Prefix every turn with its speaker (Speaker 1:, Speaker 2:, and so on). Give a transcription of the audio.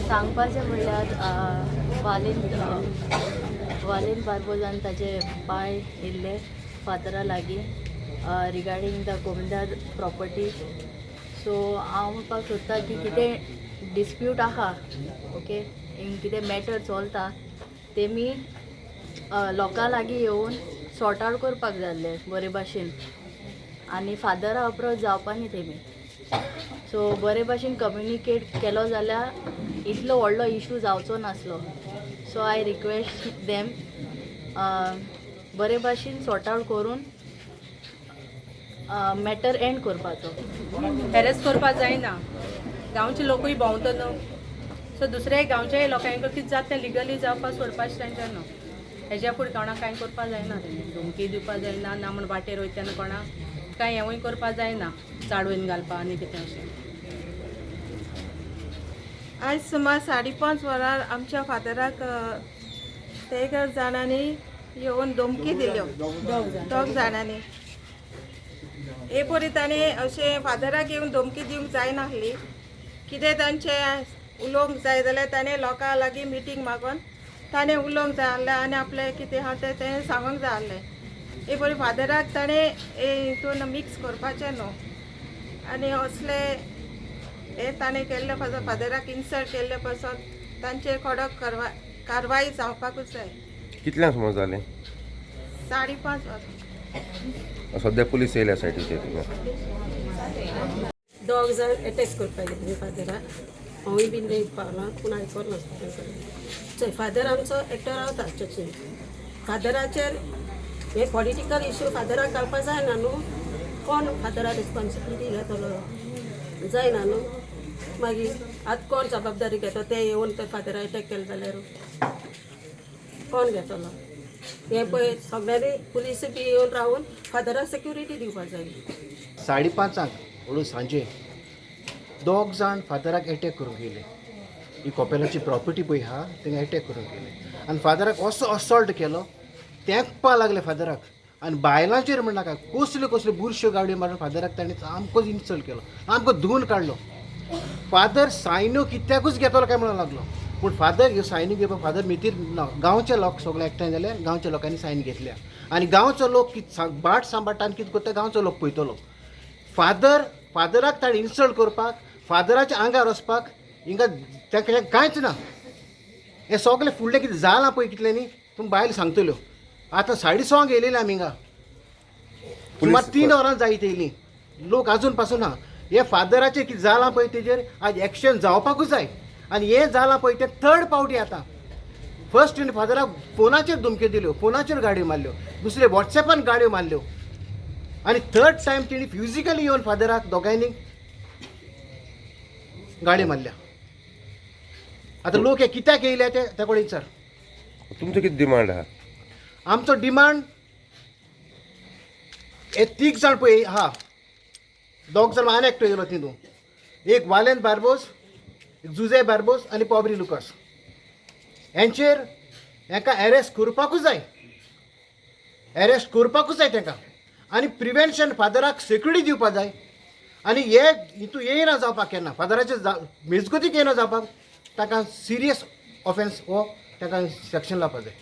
Speaker 1: सांगपाचें म्हणल्यार Wallen Wallen बार्बोजान ताजे पांय येयल्ले फादरा लागीं regarding the Comunidade property. So हांव म्हणपाक सोदता की कितें डिस्प्यूट आहा, ओके, हिंग कितें मॅटर चलता तेमी लोकां लागीं येवन सॉर्ट आवट करपाक जाय आसलें बरे भाशेन आनी फादरा अप्रोच जावपा न्ही तेमी. सो बरे भाशेन कम्युनिकेट केलो जाल्यार इतलो व्हडलो इशू जावचो नासलो. सो I request them बरे भाशेन सॉर्ट आवट करून मॅटर एंड करपाचो.
Speaker 2: हॅरेस करपा जायना. गांवचे लोकूय भोंवता न्हू, सो दुसऱ्या गांवच्याय लोकांक कितें जाता तें लिगली जावपा सोडपाचें तेंच्या न्हू. हेज्या फुडें कोणाक कांय करपा जायना, तेणी धमकी दिवपा जायना, ना म्हण वाटेर वयता तेन्ना कोणाक कांय हेंवूय करपा जायना, चाडून घालपा आनी कितें अशें.
Speaker 3: आयज सुमार 5:30 वरार आमच्या फादराक तेग जाणांनी येवन धमकी दिल्यो, दोग जाणांनी. हे परी ताणें अशें फादराक येवन धमकी दिवंक जायनासली. कितें तांचें उलोवंक जाय जाल्यार ताणें लोकां लागीं मिटींग मागून ताणें उलोवंक जाय आहलें आनी आपलें कितें आहा तें तें सांगूंक जाय आहलें. हे परी फादराक ताणें हितून मिक्स करपाचें न्हू आनी असले हे ताणें केल्ले पासून फादराक इन्सल्ट केल्ले पासून तांचेर कडक कारवाय जावपाकूच जाय.
Speaker 4: कितल्यांक सुमार जालें?
Speaker 3: 5:30 वरां.
Speaker 4: सद्या पुलीस येयल्या सायटीचेर थिंगा.
Speaker 5: दोग जाण एटॅक करपाक येयल्ली फादराक. हांवूय बीन लेट पावलां पूण आयकलो नासता. चोय, फादर आमचो एकटो रावता चर्चीन. फादराचेर हे पॉलिटिकल इशू फादराक घालपा जायना न्हू. कोण फादरा रिस्पॉन्सिबिलिटी घेतलो? जायना न्हू. मागीर आतां कोण जबाबदारी घेता? ते येवन ते फादरा एटॅक केले जाल्यार कोण घेतलो? हे पळय, सगळ्यांनी पुलीस बी येवन रावन फादराक सेक्युरिटी दिवपा जाय.
Speaker 6: 5:30 हळू सांजे दोग जाण फादराक एटॅक करूंक येयले. ही कोपेलाची प्रॉपर्टी पळय आहा थिंगा एटॅक करूंक येयले आनी फादराक असो असॉल्ट केलो, तेंकपा लागले फादराक आनी बायलांचेर म्हणनाका, कसल्यो कसल्यो बुरश्यो गाडयो मारून फादराक ताणें सामकोच इन्सल्ट केलो, सामको धुवन काडलो. फादर सायन्यो कित्याकूच घेतलो काय म्हणून लागलो, पूण फादर ह्यो सायन्यो घेवपाक फादर मितीर ना. गांवचे लोक सगळे एकठांय जाले, गांवच्या लोकांनी सायन घेतल्या आनी गांवचो लोक कित बाट सांबाळटा आनी कितें करता गांवचो लोक पळयतलो. फादराक ताणें इन्सल्ट करपाक, फादराच्या आंगार वचपाक हिंगा तांकां कांयच ना. हें सगळें फुडलें कितें जालां पळय कितलें न्ही तुमी बायल सांगतल्यो. आतां 6:30 येयलेली आमी हिंगा, सुमार 3 वरां जायत येयलीं, लोक आजून पासून ना. हे फादराचें कितें जालां पळय तेजेर आज एक्शन जावपाकूच जाय. आनी हें जालां पळय तें थर्ड पावटी आतां. फर्स्ट तिणें फादराक फोनाचेर धमक्यो दिल्यो, फोनाचेर गाडयो मारल्यो, दुसरे वॉट्सॅपान गाडयो मारल्यो आनी थर्ड टायम तिणें फिजिकली येवन फादराक दोगांयनी गाडी मारल्या. आतां लोक हे कित्याक येयले ते त्या कडेन विचार.
Speaker 4: तुमचो कितें डिमांड आहा?
Speaker 6: आमचो डिमांड, हे तीग जाण पळय आहा, दोग जाण आनी एकटो येयलो तितून, एक वालेन बार्बोस, एक जुजे बार्बोस आनी पॉब्री लुकास, हेंचेर हेंकां एरेस्ट करपाकूच जाय, एरेस्ट करपाकूच जाय तेंकां. आनी प्रिवेन्शन फादराक सेक्युरिटी दिवपा जाय. आनी हे हितून येयना जावपाक केन्ना फादराचे मेजगतीक येयना जावपाक, ताका सिरियस ऑफेन्स हो ताका सेक्शन लावपा जाय.